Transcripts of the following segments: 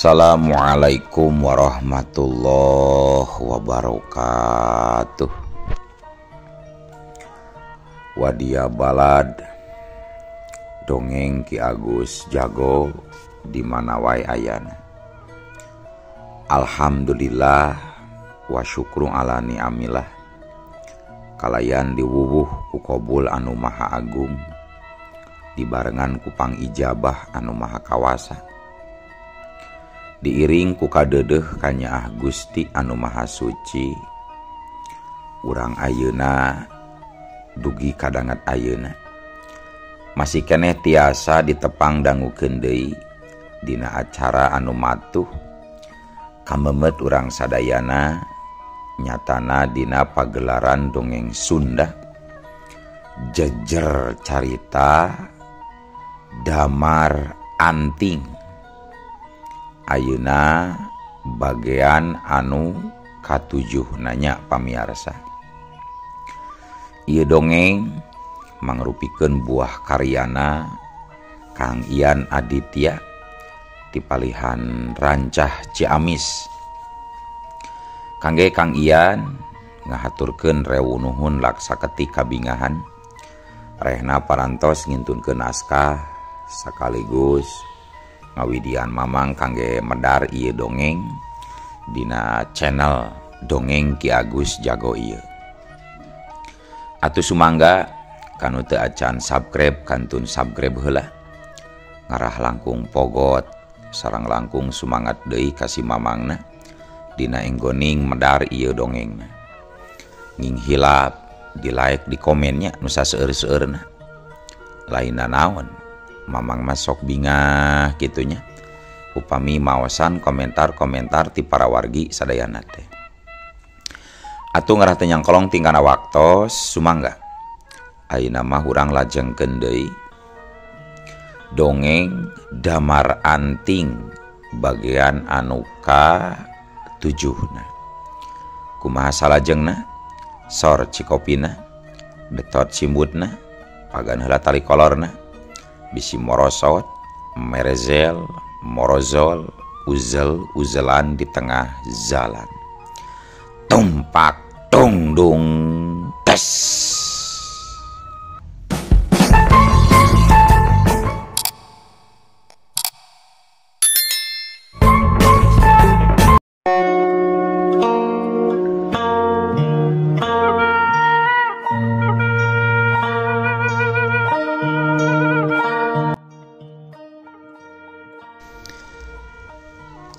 Assalamualaikum warahmatullahi wabarakatuh. Wadia balad dongeng Ki Agus Jago di mana wae ayana. Alhamdulillah wa syukru ala ni'amillah. Kalayan diwuwuh ku qabul anu maha agung, dibarengan ku pangijabah anu maha kawasa. Diiring ku kadeudeuh kanyaah Gusti anu maha suci. Urang ayeuna dugi kadangat ayeuna masih keneh tiasa ditepang dangukeun deui dina acara anu matuh kamemet urang sadayana, nyatana dina pagelaran dongeng Sunda jejer carita Damar Anting. Ayeuna bagian anu katujuh nanya pamiarsa. Ieu dongeng mangrupikeun buah karyana Kang Ian Aditya ti palihan Rancah Ciamis. Kangge Kang Ian ngahaturkeun rewu nuhun laksa ketik kabingahan rehna parantos ngintunkeun naskah sekaligus ngawidian mamang kangge medar ieu dongeng dina channel Dongeng Ki Agus Jago ieu. Atuh sumangga kanu teu acan subscribe kantun subscribe heula. Ngarah langkung pogot sareng langkung sumangat deui ka si mamangna dina enggoning medar ieu dongengna. Nging hilap di like di komennya nu saseueur-seueurna. Lainna naon mamang mah sok bingah kitunya upami maosan komentar-komentar ti para wargi sadayana teh. Atuh ngarah teh nyangkolong tingkana waktos sumangga. Ayeuna mah urang lajengkeun deui dongeng Damar Anting bagian anu ka-7na. Kumaha salajengna? Sor cikopina, betot simbutna, pagan heula tali kolorna, bisi morosot, merezel, morozol, uzel, uzelan di tengah jalan. Tumpak, tungdung, tes.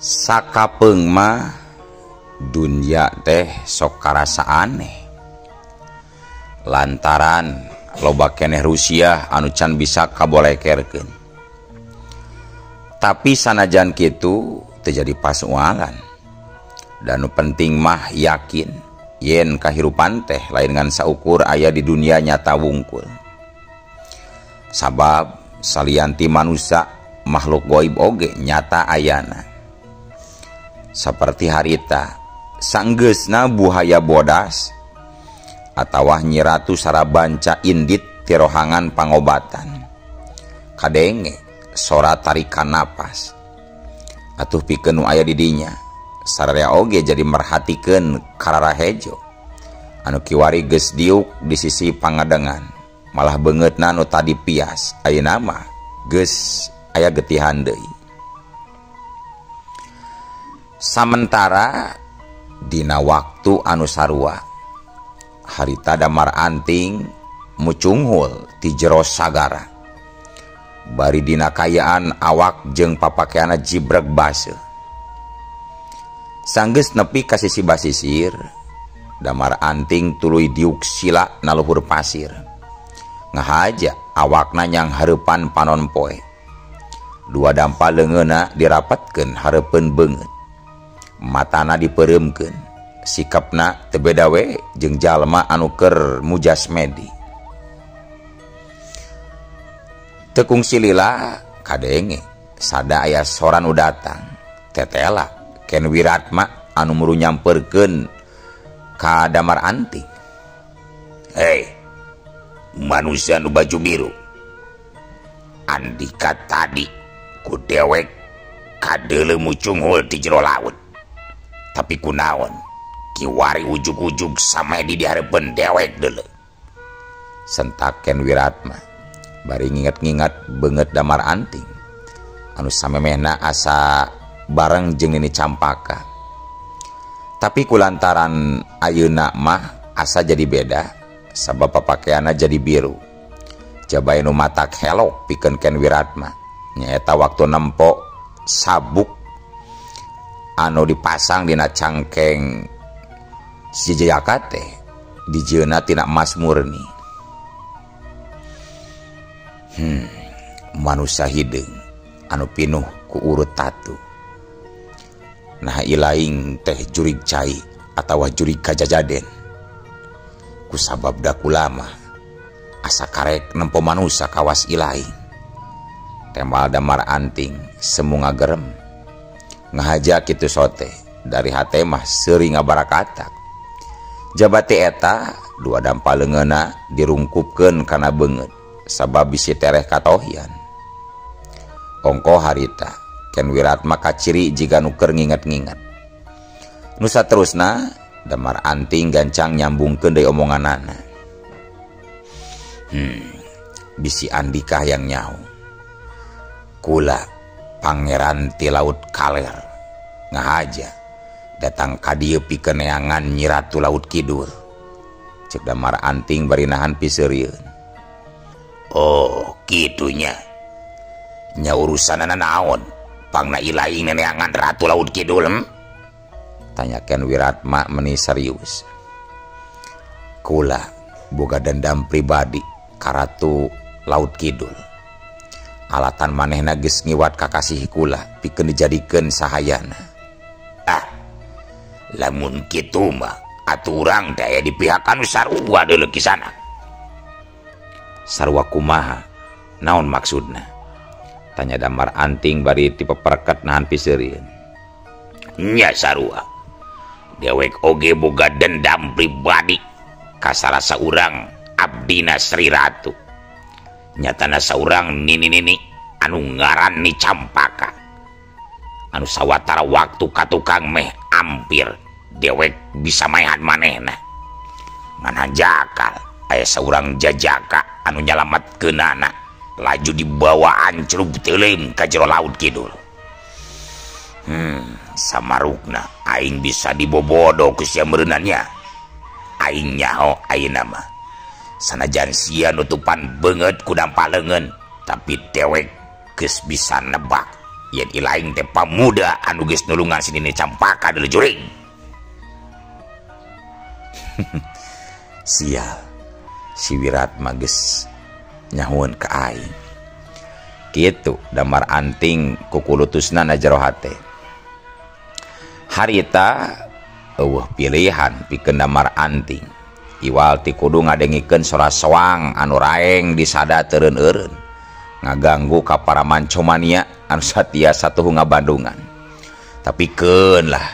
Sakapeung mah dunya teh sok karasa aneh lantaran loba keneh Rusia anu can bisa kabolekerkeun. Tapi sanajan kitu teu jadi pasualan. Dan nu penting mah yakin yen kahirupan teh lain ngan saukur aya di dunia nyata wungkul. Sabab salianti manusia makhluk goib oge nyata ayana. Seperti harita sanggeusna buhaya bodas atawa Nyi Ratu Sarabanca indit tirohangan pangobatan. Kadenge sora tarikan napas. Atuh pikeun nu aya di dinya sararea oge jadi merhatikeun kararahejo anu kiwari geus diuk di sisi pangadengan, malah beungeutna nu tadi pias ayeuna mah geus aya getihan deui. Samentara dina waktu anu sarua harita Damar Anting mucunghul ti jero sagara bari dina kayaan awak jeung papakeana jibreg baseuh. Sanggeus nepi ka sisi basisir, Damar Anting tuluy diuk sila na luhur pasir. Ngahaja awakna nyang hareupan panon poe. Dua dampa leungeunna dirapatkeun hareupeun beungeut. Matana dipereumkeun, sikapna teu beda we jeung jalma anu keur mujasmedi. Teu kungsi lila kadenge sada aya sora nu datang. Tetela Ken Wiratma anu muru nyamperkeun ka Damar Anting. Hei, manusia nu baju biru, andika tadi ku dewek Kadeuleu mucunghul ti jero laut. Tapi kunaon kiwari ujug-ujug samedi di hareupeun dewek deuleu. Sentak Ken Wiratma bari nginget-nginget beungeut Damar Anting anu samemehna asa bareng jeung Nini Campaka. Tapi kulantaran ayeuna mah asa jadi beda sabab papakeanna jadi biru. Jabay nu matak helok pikeun Ken Wiratma nyaeta waktu nempo sabuk anu dipasang dina cangkeng si Jayaka teh dijieunna tina emas murni. Manusia hideung anu pinuh ku urut tatu. Nah ilaing teh jurig cai atawa jurig kajajaden. Kusabab dakulama asa karek nempo manusia kawas ilaing. Tembal Damar Anting semu ngagerem. Ngahaja kitu sote dari hate mah seuri ngabarakatak. Jabati eta dua dampa leungeunna dirungkupkeun kana beungeut sabab bisi tereh katohian. Ongko harita Ken Wiratma kaciri jiga nu keur nginget-nginget. Nu saterusna Damar Anting gancang nyambungkeun deui omonganana. Bisi Andika yang nyaho. Kula pangeran ti laut kaler ngahaja datang ka dieu pikeun neangan Nyi Ratu Laut Kidul. Cek Damar Anting bari nahan piseurieun. Oh, kitunya. Nya urusanana naon? Pangna ilaing neangan Ratu Laut Kidul? Tanya Ken Wiratma meni serius. Kula boga dendam pribadi ka Ratu Laut Kidul. Alatan manehna geus ngiwat kakasih kula pikeun dijadikeun sahayana. Ah, lamun kitu mah atuh urang teh aya di pihak anu sarua deuleu kisana. Sarua kumaha? Naon maksudna? Tanya Damar Anting bari tipeperket nahan piseurieun. Nya sarua. Dewek oge boga dendam pribadi ka salah saurang abdina Sri Ratu. Nyatana saurang nini-nini anu ngaran Ni Campaka. Anu sawatara waktu ka tukang meh ampir dewek bisa maehan manehna. Ngan hanjakal aya saurang jajaka anu nyalamatkeunana laju dibawa ancrub teuleum ka jero laut kidul. Samarukna aing bisa dibobodo ku sia meureunannya. Aing nyaho ayeuna mah. Sanajan sia nutupan beungeut ku dampa leungeun, tapi dewek geus bisa nebak yen ilaing teh pamuda anu geus nulungan si Nini Campaka deuleu jurig. Sial, si Wiratma geus nyahueun ka aing. Kitu Damar Anting kukulutusna na jero hate. Harita eueuh pilihan pikeun Damar Anting. Iwal ti kudu ngadengikeun sora soang anu raeng disada teureun-eureun ngaganggu ka para mancomania anu satia satuhu ngabandungan. Tapi keun lah,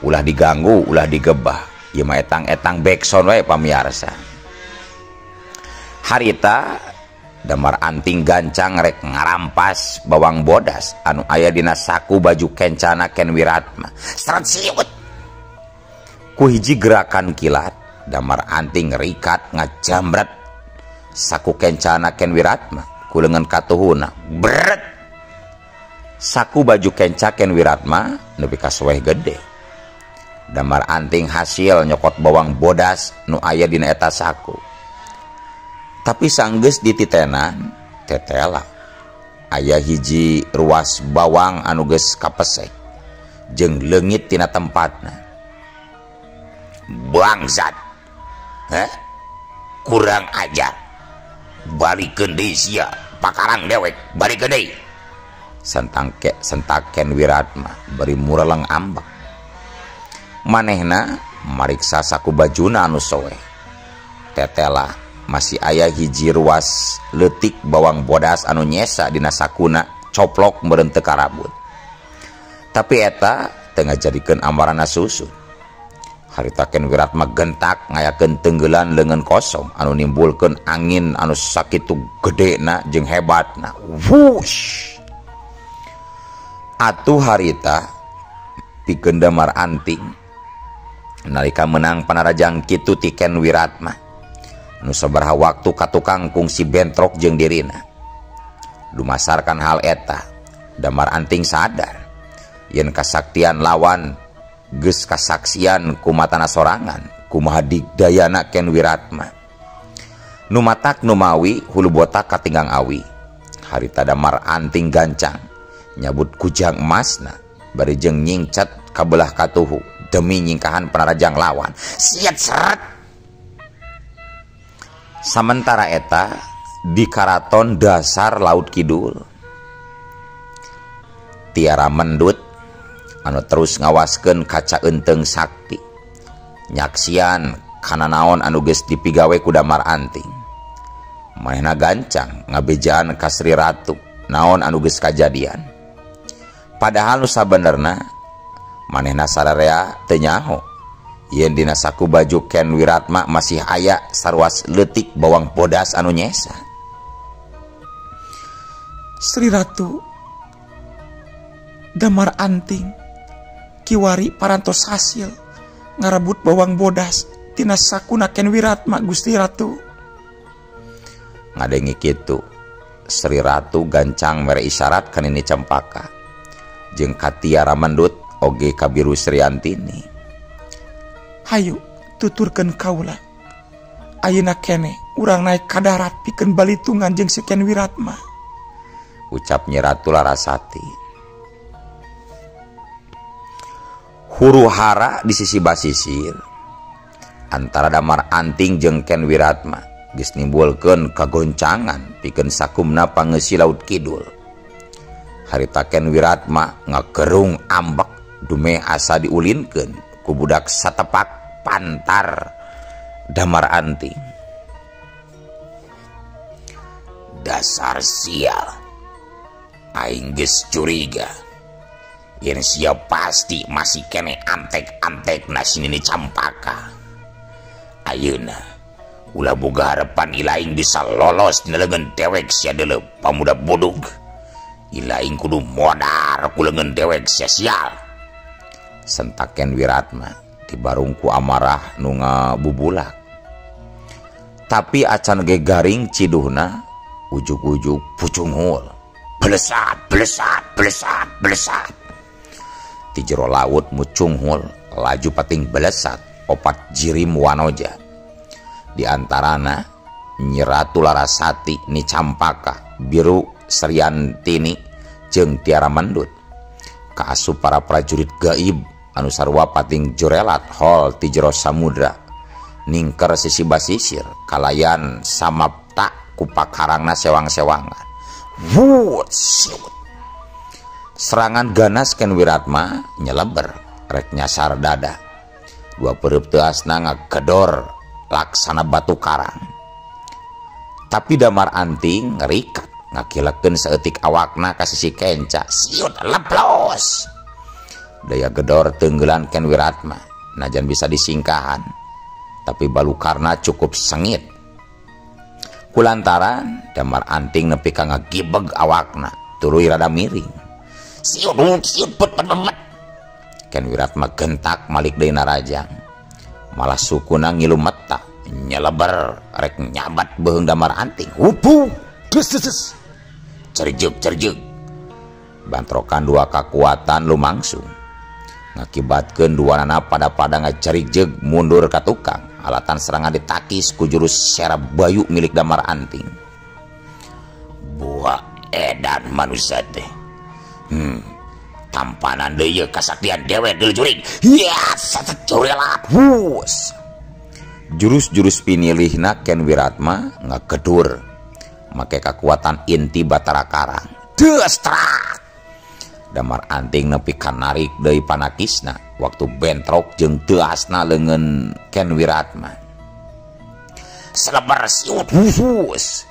ulah diganggu, ulah digebah. Ieu mah etang-etang backsound wae pamiarsa. Harita Damar Anting gancang rek ngarampas bawang bodas anu aya dina saku baju kencana Ken Wiratma. Seret siut. Ku hiji gerakan kilat Damar Anting rikat ngajamret saku kencana Ken Wiratma ku leungeun katuhuna. Bret. Saku baju kenca Ken Wiratma nepi ka soeh gede. Damar Anting hasil nyokot bawang bodas nu aya dina eta saku. Tapi sanggeus dititenan tetela aya hiji ruas bawang anu geus kapesek jeung leungit tina tempatna. Bangsat. Heh? Kurang ajar. Balikeun deui sia, pakarang dewek, balikeun deui. Sentak Ken Wiratma bari mureleng ambek. Manehna mariksa saku bajuna anu soeh. Tetela masih aya hiji ruas leutik bawang bodas anu nyesa dina sakuna coplok meureun teu karabut. Tapi eta teu ngajadikeun amarana susut. Harita Ken Wiratma gentak ngayakeun tenggelan leungeun kosong anu nimbulkeun angin anu sakitu gedena jeung hebatna. Wush! Atuh harita pikeun Damar Anting nalika menang panarajang kitu ti Ken Wiratma nu sabaraha waktu katukang kungsi bentrok jeung dirina. Dumasarkan hal eta, Damar Anting sadar yen kasaktian lawan geus kasaksian ku matana sorangan kumaha digdayana Ken Wiratma. Nu matak nu mawi hulu botak katinggang awi. Harita Damar Anting gancang nyabut kujang emasna bari jeung nyingcat kabelah katuhu demi nyingkahan panarajang lawan. Siat seret. Samentara eta di karaton dasar Laut Kidul, Tiara Mendut anu terus ngawaskeun kaca enteng sakti nyaksian kana naon anu geus dipigawe ku Damar Anting. Manehna gancang ngabejaan ka Sri Ratu naon anu geus kajadian. Padahal nu sabenerna manehna sararea teu nyaho yen dina saku baju Ken Wiratma masih aya sarwas leutik bawang bodas anu nyesa. Sri Ratu, Damar Anting kiwari parantos hasil ngarebut bawang bodas tina sakuna Ken Wiratma Gusti Ratu. Ngadengi kitu Sri Ratu gancang mere isyarat ka Nini Cempaka jeung ka Tiara Mendut oge ka Biru Sriantini. Hayu tuturkeun kaula. Ayeuna kene urang naik ka darat pikeun balitungan jeung si Ken Wiratma, ucap Nyi Ratu Larasati. Huru hara di sisi basisir antara Damar Anting jeung Ken Wiratma geus nimbulkeun kagoncangan pikeun sakumna pangeusi Laut Kidul. Harita Ken Wiratma ngagerung ambek dumeh asa diulinkeun ku budak satepak pantar Damar Anting. Dasar sial, aing geus curiga yen sia pasti masih kene antek-antek na si Nini Campaka. Ayeuna ulah boga harapan ilaing bisa lolos dina leungeun dewek sia deuleu pamuda bodog. Ilaing kudu modar ku leungeun dewek sia sial. Sentak Ken Wiratma dibarung ku amarah nu ngabubulak. Tapi acan ge garing ciduhna ujug-ujug pucunghul. Blesat blesat blesat blesat. Ti jero laut mucunghul laju pating blesat opat jirim wanoja. Di antarana Nyi Ratu Larasati, Ni Campaka, Biru Sriantini jeung Tiara Mendut. Kaasup para prajurit gaib anu sarua pating jorelat hol ti jero samudra ningker sisi basisir kalayan samapta ku pakarangna sewang-sewangan. Wut siut. Serangan ganas Ken Wiratma nyeleber rek nyasar dada. Dua pereup teuasna ngagedor laksana batu karang. Tapi Damar Anting ngerikat ngakilekeun saeutik awakna ka sisi kenca. Siut leplos. Daya gedor tenggelan Ken Wiratma najan bisa disingkahan, tapi balukarna cukup sengit. Kulantaran Damar Anting nepi ka ngagibeg awakna tuluy rada miring. Siut siut pet pet pet. Ken Wiratma gentak malik deui narajang. Malah sukuna ngilu meta nyeleber rek nyabat beuheung Damar Anting. Wupu des des des. Cerjeug cerjeug. Bantrokan dua kakuatan lumangsung ngakibatkeun duanana pada-pada ngacarigjeug mundur ka tukang. Alatan serangan ditakis ku jurus serap bayu milik Damar Anting. Buah edan manusia teh. Tampanan deui kasaktian dewek deul jurig. Ya, sacurilat. Hus. Jurus-jurus pinilihna Ken Wiratma ngagedur make kakuatan inti Batara Karang. Deus trak. Damar Anting nepi ka narik deui panakisna waktu bentrok jeung teuasna leungeun Ken Wiratma. Selebar siut hus.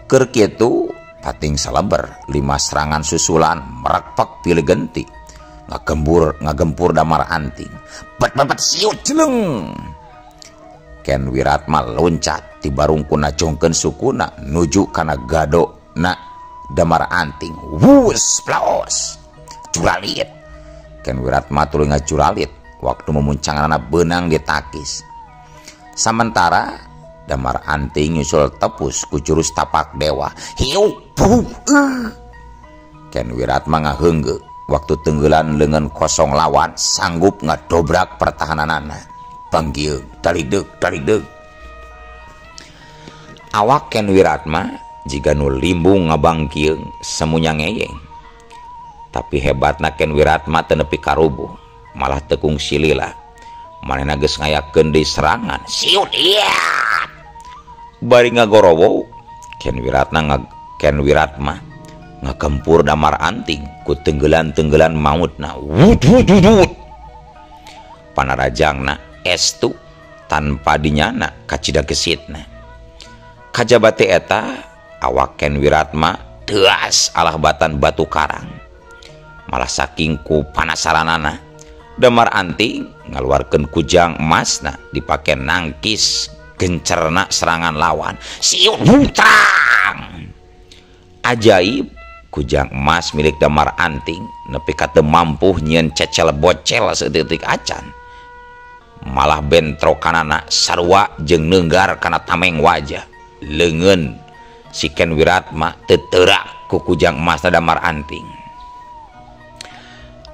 Keur kitu pating seleber 5 serangan susulan merekpek pilih genti ngagempur Damar Anting. Bet bet siut jeleng. Ken Wiratma loncat ti barungkuna jongkeun sukuna nuju kana gado na Damar Anting. Wus plaos. Curalit. Ken Wiratma tuluy ngacuralit waktu memuncanganana beunang ditakis. Samentara Damar Anting nyusul tepus ku jurus tapak dewa. Hiu puh. Ken Wiratma ngaheunggeuk waktu tenggelan leungeun kosong lawan sanggup ngadobrak pertahananana. Bangkieung taligdeug taligdeug. Awak Ken Wiratma jiga nu limbung ngabangkieung semunya ngeyeng. Tapi hebatna Ken Wiratma teu nepi karubuh, malah teu kungsi lila. Manehna geus ngayakeun deui serangan. Siut ieu. Bari ngagorowo Ken Wiratma ngagempur Damar Anting ku tenggelan-tenggelan mautna. Wut wut wut. Panarajangna estu tanpa dinyana kacida gesitna. Kajabate eta awak Ken Wiratma teuas alah batan batu karang. Malah saking ku panasaranana Damar Anting ngaluarkeun kujang emasna dipake nangkis gencerna serangan lawan. Siut butrang. Ajaib kujang emas milik Damar Anting nepi ka teu mampu nyieun cecel bocel saeutik acan. Malah bentrokanana sarua jeung neunggar kana tameng wajah. Leungeun si Ken Wiratma teu teurak ku kujang emas Damar Anting.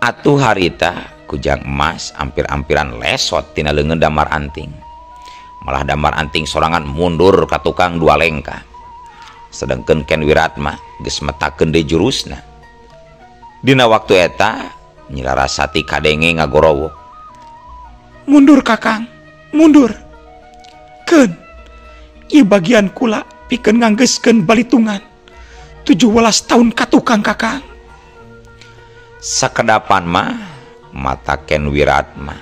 Atuh harita kujang emas ampir-ampiran lesot tina leungeun Damar Anting. Malah Damar Anting sorangan mundur ka tukang dua lengkah. Sedangkan Ken Wiratma geus metakeun deui jurusna. Dina waktu eta Nyi Larasati kadenge ngagorowok. Mundur Kakang, mundur. Keun, ieu bagian kula pikeun nganggeuskeun balitungan 17 tahun ka tukang Kakang. Sakedapan mah mata Ken Wiratma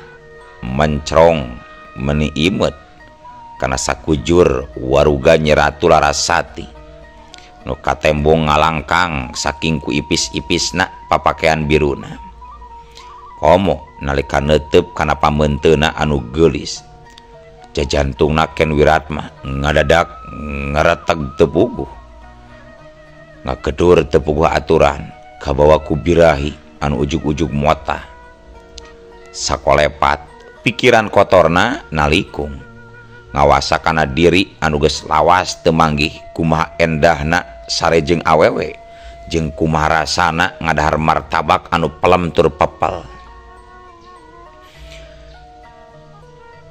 mencrong meni imet kana sakujur waruga Nyi Ratu Larasati nu katembong ngalangkang saking ku ipis-ipisna papakean biruna. Komo nalika neuteup kana pameunteuna anu geulis. Jajantungna Ken Wiratma ngadadak ngareteg teu puguh. Ngagedur teu puguh aturan kabawa ku birahi anu ujug-ujug motah. Sakolepat pikiran kotorna nalikung. Ngawasa kana diri anu geus lawas teu manggih kumaha endahna sare jeung awewe jeung kumaha rasana ngadahar martabak anu pelem tur pepel.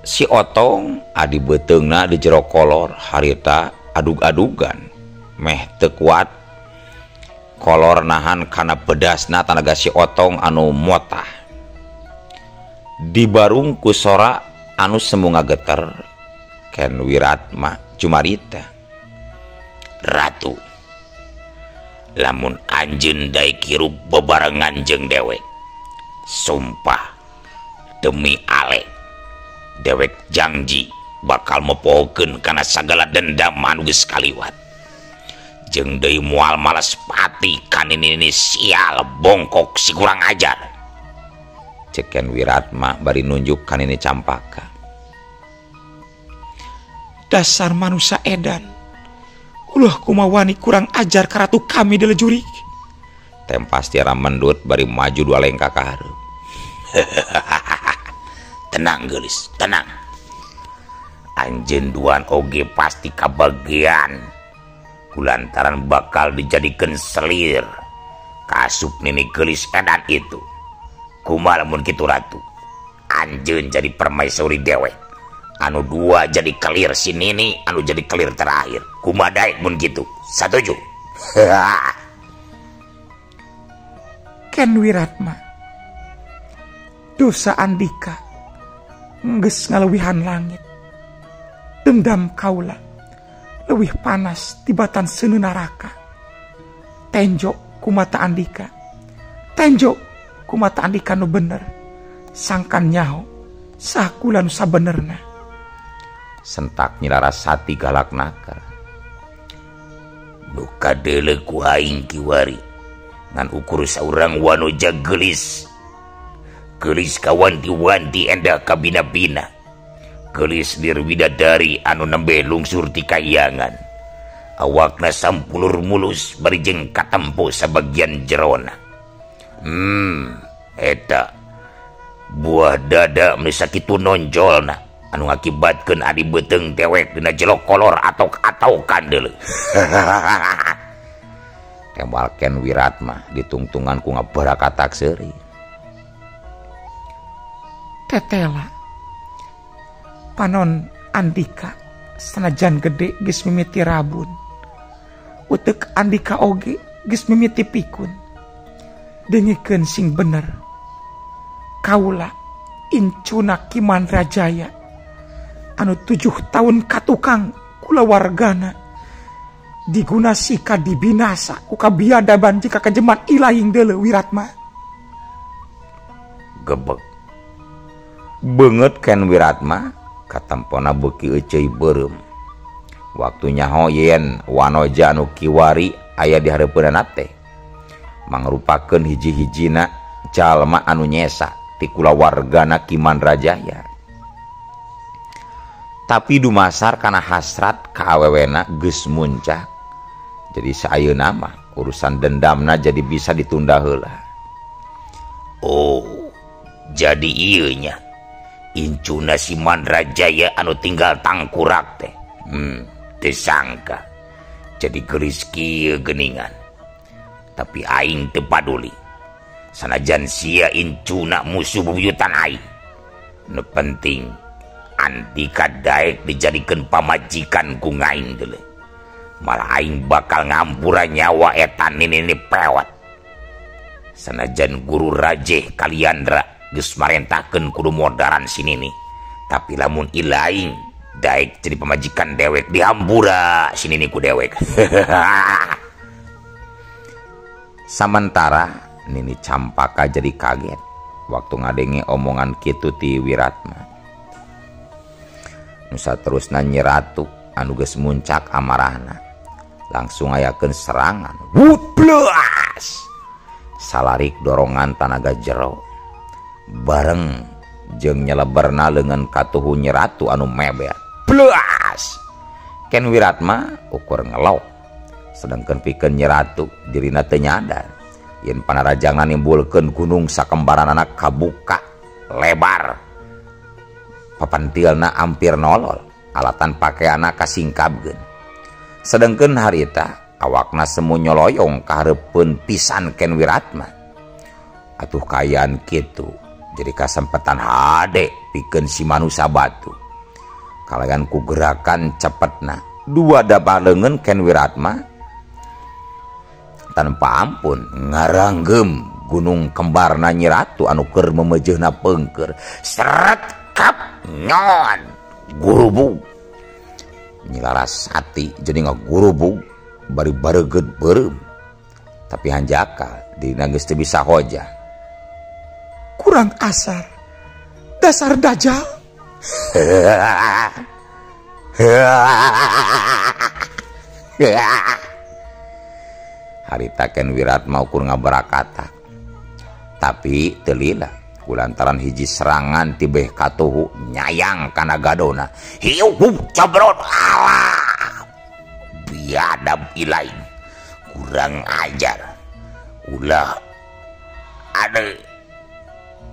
Si Otong adi beuteungna di jero kolor harita adug-adugan meh teu kuat kolor nahan kana pedasna tanaga si Otong anu motah. Dibarung ku sora anu semu ngageter Ken Wiratma cumarita. Ratu, lamun anjeun daek hirup bebarengan jeung dewek, sumpah demi ale dewek janji bakal mepohokeun kana sagala dendam anu geus kaliwat. Jeung deui moal malas pati kanini sial bongkok si kurang ajar. Cek Ken Wiratma bari nunjuk kanini Campaka. Dasar manusia edan, ulah kumawani kurang ajar ka ratu kami dilejurik. Tempas tiara mendut bari maju dua lengkah ka hareup. Tenang geulis, tenang. Anjeun duan oge pasti kabagian. Kulantaran bakal dijadikeun selir. Kasup nini geulis edan itu. Kumaha lamun kitu ratu? Anjeun jadi permaisuri dewek. Anu dua jadi kelir si nini, anu jadi kelir terakhir. Kumaha daek mun kitu? Satuju. Ken Wiratma, dosa andika geus ngaleuwihan langit. Dendam kaula leuwih panas tibatan seuneu neraka. Tenjo kumata andika, tenjo kumata andika nu bener. Sangkan nyaho sah kula nu sabenerna. Sentak Nyi Larasati galak nakar. Nu kadeuleu ku aing kiwari ngan ukur saurang wanoja geulis. Geulis kawanti-wanti endah kabina-bina. Geulis nirwidadari anu nembe lungsur ti kayangan. Awakna sampulur mulus bari jeung katempo sabagian jerona. Eta buah dada meni sakitu nonjolna anu ngakibatkeun adi beuteung dewek dina jelo kolor atok-atokan deuleu. Tembal Ken Wiratma ditungtungan ku ngabarakatak seuri. Tetela panon Andika sanajan gede geus mimiti rabun. Uteuk Andika oge geus mimiti pikun. Dengekeun sing bener. Kaula incuna Ki Mandrajaya anu 7 tahun katukang kulawargana diguna sika dibinasa ku kabiadaban jika kajeman ilahing deuleu Wiratma. Gebeg beungeut Ken Wiratma katempona beuki euceuy beureum. Waktu nyaho yen wanoja anu kiwari aya di hareupeunana teh mangrupakeun hiji-hijina jalma anu nyesa ti kulawargana Ki Mandrajaya. Tapi dumasar kana hasrat ka awewena geus muncak. Jadi saeuna mah urusan dendamna jadi bisa ditunda heula. Oh, jadi ieu nya incuna si Mandrajaya anu tinggal tangkurak teh. Teu sangka jadi geulis kieu geuningan. Tapi aing teu paduli. Sanajan sia incuna musuh bubuyutan aing. Nu penting Andika daek dijadikeun pamajikan ku ngaing deuleu. Malah aing bakal ngampura nyawa eta nini pewat. Sanajan guru Rajeh Kaliandra geus marentahkeun kudu modaran si nini, tapi lamun ilaing daek jadi pamajikan dewek dihampura si nini ku dewek. Samantara Nini Campaka jadi kaget waktu ngadenge omongan kitu ti Wiratma. Nusa terusna Nyi Ratu anu geus muncak amarahna langsung ngayakeun serangan. Wut blas! Salarik dorongan tanaga jero bareng jeung nyeleberna leungeun katuhu Nyi Ratu anu meber. Blas! Ken Wiratma ukur ngelok sedangkeun pikeun Nyi Ratu dirina teu nyadar yen panarajangna nimbulkeun gunung sakembaranana kabuka lebar. Papantilna ampir nolol, alatan pakaianna kasingkabkeun. Sedengkeun harita awakna semu nyoloyong ka hareupeun pisan Ken Wiratma. Atuh kaayaan kitu jadi kasempetan hade pikeun si manusa batu. Kalayan ku gerakan cepetna dua daba leungeun Ken Wiratma tanpa ampun ngaranggem gunung kembarna Nyi Ratu anu keur memejeuhna peungkeur. Seret kap nyon gurubug. Nyi Larasati jadi ngagurubug bari baregeut beureum. Tapi hanjakal dirina geus teu bisa hojah. Kurang asar, dasar dajal. Harita Ken Wiratma ukur ngabarakatak. Tapi teu lila kulantaran hiji serangan tibeh katuhu nyayang kana gadona. Hiu cobrot alah. Biadab ilaing. Kurang ajar. Ulah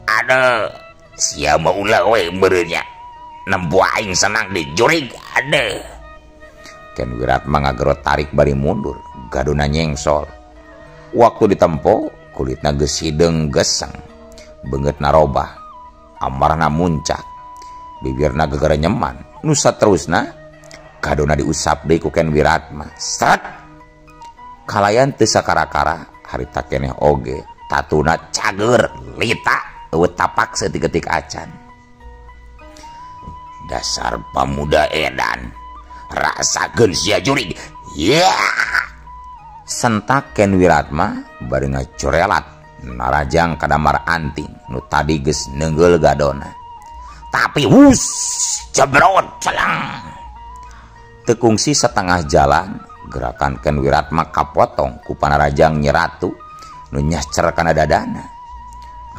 ada sia mah ulah we meureunnya. Nempo aing senang dijurig ade. Ken Wiratma ngagero tarik bari mundur, gadona nyengsol. Waktu ditempo kulitna geus hideung geseng. Beungeutna robah, amarahna muncak, bibirna gegere nyeman. Nu saterusna kadona diusap deui ku Ken Wiratma. Sret! Kalayan teu sakara-kara harita keneh oge tatuna cager lita eueuh tapak saeutik-eutik acan. Dasar pamuda edan, rasakeun sia jurig. Yeah! Sentak Ken Wiratma bari ngacorelat narajang kadamar anting nu tadi geus neunggeul gadona. Tapi hus jebrot celang. Teu kungsi setengah jalan gerakan Ken Wiratma kapotong ku panarajang Nyi Ratu nu nyascer kana dadana.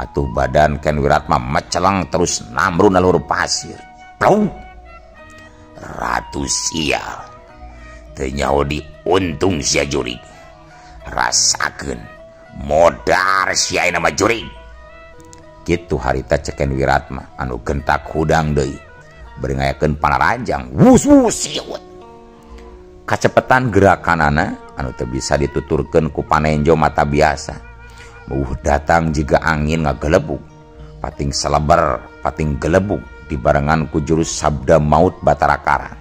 Atuh badan Ken Wiratma meceleng terus namrun luhur pasir. Plung. Ratu sial. Teu nyaho diuntung sia jurig. Rasakeun Modar sia nama jurig. Kitu harita Ceken Wiratma anu gentak hudang deui. Bari ngayakeun panaranjang wus wus siut. Kacepetan gerakanana anu teu bisa dituturkeun ku panenjo mata biasa. Beuh datang jiga angin ngagelebug. Pating seleber, pating gelebug dibarengan ku jurus sabda maut Batara Kara.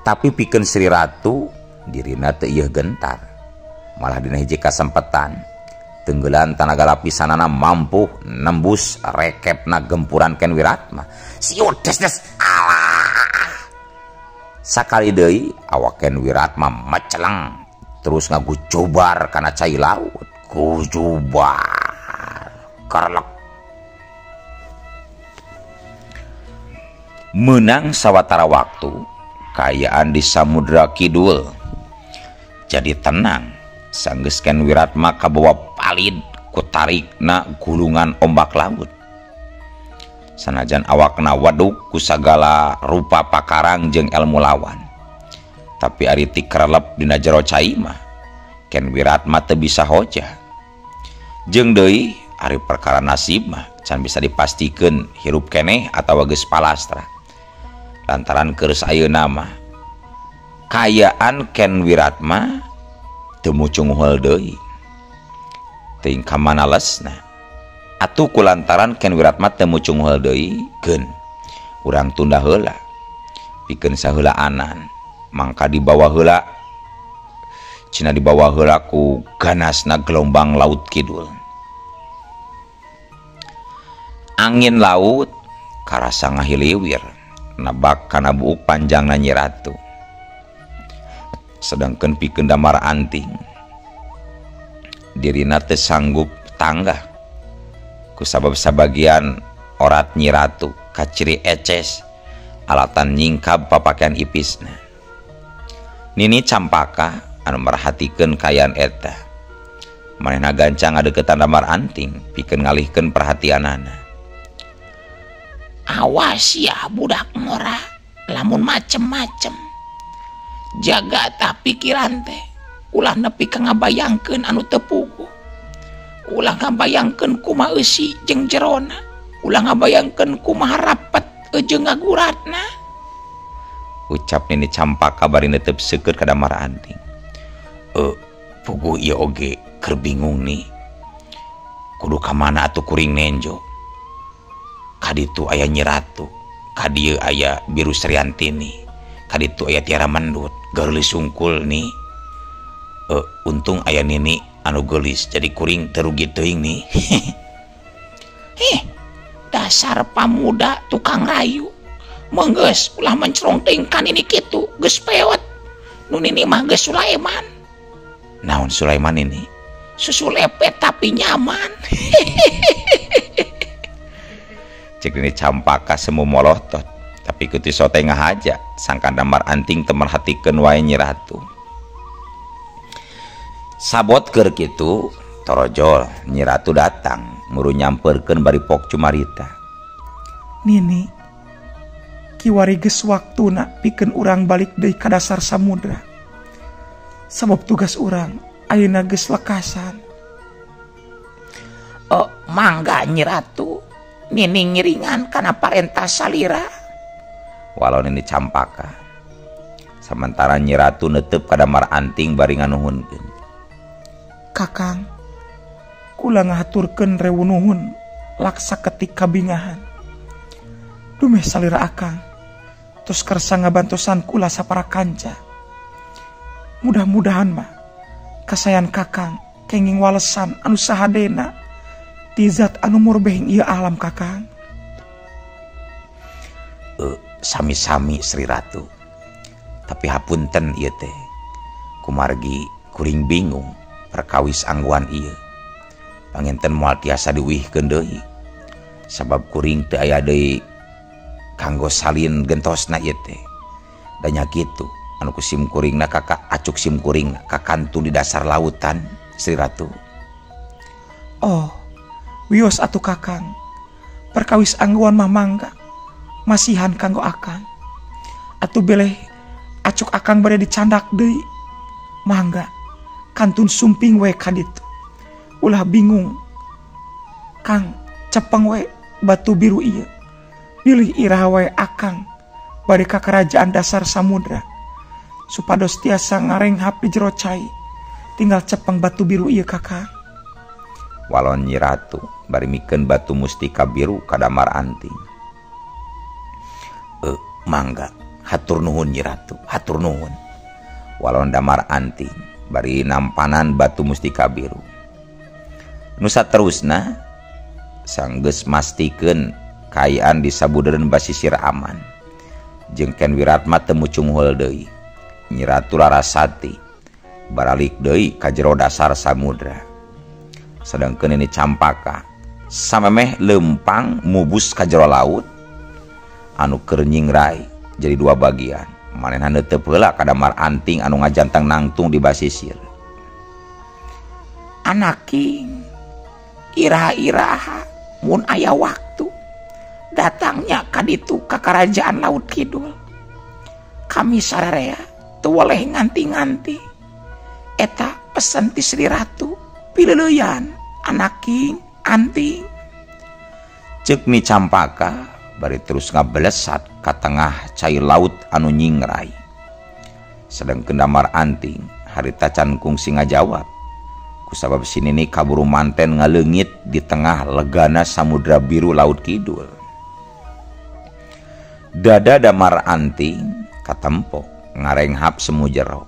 Tapi pikeun Sri Ratu dirina teu ieu gentar. Malah dina hiji kasempetan tenggelan tanaga lapisanana mampu nembus rekepna gempuran Ken Wiratma. Siut des des alah. Sakali deui awak Ken Wiratma meceleng terus ngagucubar kana cai laut. Gujubar kerlek. Menang sawatara waktu kaayaan di Samudra Kidul jadi tenang. Sanggeus Ken Wiratma kabawa palid ku tarikna gulungan ombak laut. Sanajan awakna waduk ku sagala rupa pakarang jeung ilmu lawan. Tapi ari ti kerelep dina jero cai mah Ken Wiratma teu bisa hojah. Jeung deui ari perkara nasib mah can bisa dipastikeun hirup keneh atawa geus palastra. Lantaran keureuh ayeuna mah kaayaan Ken Wiratma teu mucunghul deui. Teuing ka mana lesna. Atuh kulantaran Ken Wiratma teu mucunghul deui geun urang tunda heula. Pikeun saheulaanan mangka dibawa heula cina dibawa heula ku ganasna gelombang laut kidul. Angin laut karasa ngahiliwir nabak kana buuk panjangna Nyi Ratu. Sedangkan pikeun damar anting dirina teu sanggup tanggah kusabab sabagian orat Nyi Ratu kaciri eces alatan nyingkab papakean ipisna. Nini Campaka anu merhatikeun kaayaan eta manehna gancang ngadeukeutan damar anting pikeun ngalihkeun perhatianana. Awas ya budak ngora lamun macem-macem. Jaga tah pikiran teh ulah nepi ka ngabayangkeun anu teu puguh. Ulah ngabayangkeun kumaha eusi jeung jerona, ulah ngabayangkeun kumaha rapet jeung ngaguratna. Ucap Nini Campaka bari netep seukeut ka damar anting. Puguh ieu oge keur bingung nih. Kudu ka mana atuh kuring nenjo? Kaditu aya Nyi Ratu, kadieu aya Biru Sriantini, kaditu aya Tiara Mendut, geulis sungkul nih. Untung aya Nini anu geulis jadi kuring teu rugi teuing nih. Heh, dasar pamuda tukang rayu. Menggeus ulah mencerong teuing ka Nini kitu, geus peot. Nu Nini mah geus Sulaiman. Naon Sulaiman ini? Susu lepet tapi nyaman. Cek Nini Campaka semu molotot, tapi kuti sote ngahaja sangkan damar anting teu merhatikeun wae Nyi Ratu. Sabot keur kitu torojol Nyi Ratu datang muru nyamperkeun bari pok cumarita. Nini, kiwari geus waktuna pikeun urang balik deui ka dasar samudra. Sabab tugas urang ayeuna geus lekasan. Oh, mangga Nyi Ratu. Nini ngiringan kana parentah salira. Walau Nini Campaka. Sementara Nyi Ratu netep ka damar anting bari nganuhunkeun. Kakang, kula ngahaturkeun rewu nuhun laksa ketik kabingahan. Dumeh salira akang, tos kersa ngabantosan kula sapara kanca. Mudah-mudahan mah kasayan kakang kenging walesan anu sahadena ti zat anu murbeh ieu alam kakang. Sami-sami Sri Ratu. Tapi hapunten ieu teh. Kumargi kuring bingung perkawis angguan ieu. Panginten moal tiasa diuihkeun deui. Sabab kuring teu aya deui kanggo salin gentosna ieu teh. Da nya kitu anu ku sim kuringna kakak acuk sim kuring kakantun di dasar lautan Sri Ratu. Oh, wios atuh kakang. Perkawis angguan mah mangga masihan kanggo akang. Atuh beleh acuk akang bade dicandak deui. Mangga Kantun sumping we ka ditu. Ulah bingung. Kang, cepeng we batu biru ieu. Pilih iraha wae akang bari ka kerajaan dasar samudra. Supados tiasa ngarenghap di jero cai. Tinggal cepeng batu biru ieu kakang. Walon Nyi Ratu bari mikeun batu mustika biru ka Damar Anting. Mangga, hatur nuhun Nyi Ratu, hatur nuhun. Walon Damar Anting bari nampanan batu mustika biru. Nu saterusna sanggeus mastikeun kaayaan di sabudeureun basisir aman. Jeung Ken Wiratma teu mucunghul deui. Nyi Ratu Larasati baralik deui ka jero dasar samudra. Sedangkeun ini Campaka samemeh leumpang mubus ka jero laut anu keur nyingrai jadi dua bagian. Manehna neuteup heula ka Damar Anting anu ngajantang nangtung di basisir. Anaking iraha-iraha mun aya waktu datangnya ka ditu ka kerajaan laut kidul. Kami sararea teu weleh nganti-nganti. Eta pesen ti Sri Ratu pileuleyan anaking anting. Ceuk Ni Campaka bari terus ngabelesat ka tengah cai laut anu nyingrai. Sedangkeun Damar Anting harita can kungsi ngajawab. Kusabab si Nini kaburu manten ngaleungit di tengah legana samudra biru laut kidul. Dada Damar Anting katempo ngarenghap semu jero.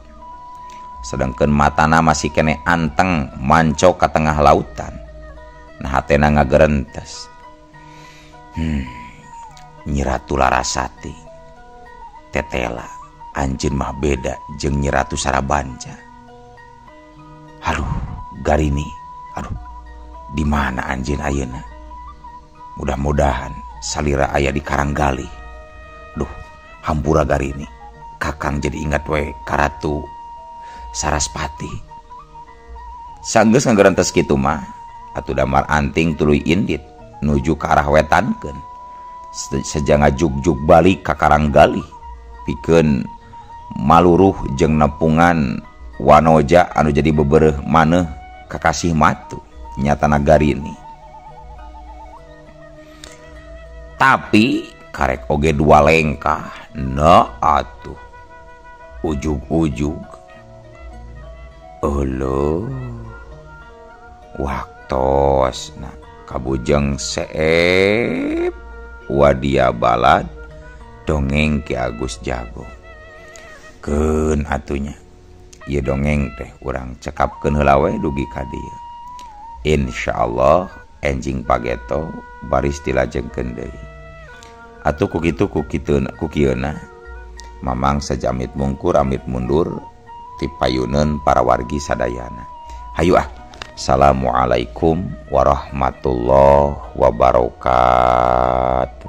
Sedangkeun matana masih kene anteng manco ka tengah lautan. Nah hatena ngagerentes. Nyi Ratu Larasati tetela anjeun mah beda jeung Nyi Ratu Sarabanca. Aduh, Garini, aduh, di mana anjeun ayeuna? Mudah-mudahan salira aya di Karanggalih. Duh, hampura Garini, kakang jadi ingat we ka Ratu Saraspati. Sanggeus ngagerentes kitu mah, atuh Damar Anting tuluy indit nuju ka arah wetankeun. Seja ngajugjug balik ka Karanggalih pikeun maluruh jeung nepungan wanoja anu jadi bebereuh maneuh kakasih matu nyatana Garini. Tapi karek oge dua lengkah na atuh ujug-ujug euleuh waktosna kabujeng seep wadia balad dongeng Ki Agus Jago. Keun atunya ieu dongeng teh urang cekapkeun heula we dugi ka dieu. Insyaallah enjing pageto baris dilajengkeun deui. Atuh ku kitu ku kieuna Mamang sejamit mungkur amit mundur ti payuneun para wargi sadayana. Hayu ah. Assalamualaikum warahmatullahi wabarakatuh.